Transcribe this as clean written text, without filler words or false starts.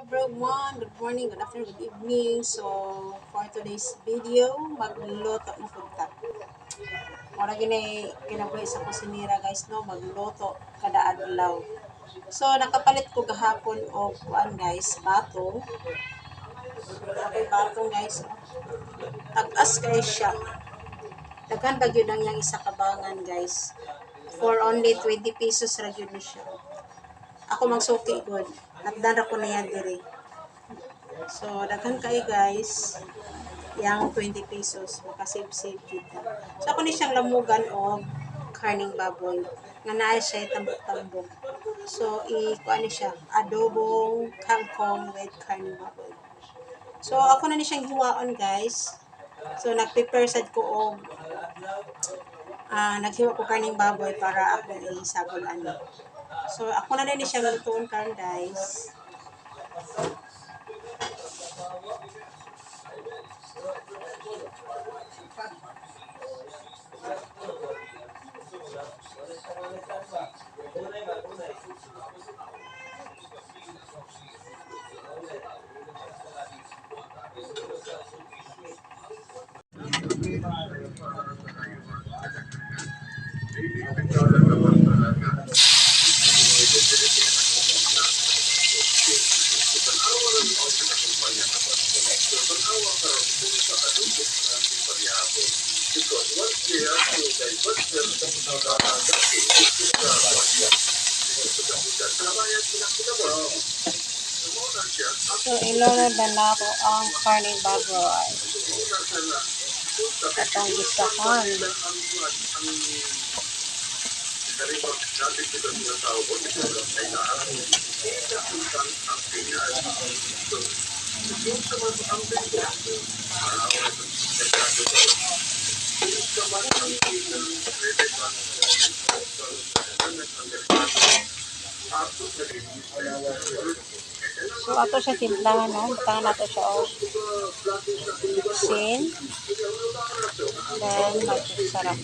Everyone, good morning, good afternoon, good evening. So, for today's video, magluto na pud ta. Mura gini kinabuhi sa kusinira, guys, no, magluto kada adlaw. So, nakapalit ko gahapon og kuan, guys, batong. Ako'y batong, guys. Tag-as kay siya. Daghan ba gyud ang iyang isa kabangan, guys. For only 20 pesos ra gyud ni siya. Ako magsuki gud. Natdan ra ko niya diri. So, daghan kayo, guys. Yang 20 pesos, makasave-save kita. So, ako ni siyang lamugan og karning baboy. Nga naa siya tambok-tambok. So, i-kuan ni siya, adobong kangkong with karning baboy. So, ako na ni siyang hiwaon, guys. So, nag-prepare sad ko og naghiwa ko karning baboy para ako isagol ani. So, ako na din siya lutuon karon, guys. So, ilunod na nako ang karning baboy. Atong gisahan. So, ato siya timplahan, no? Butangan nato siya og sin. Then, magic sarap.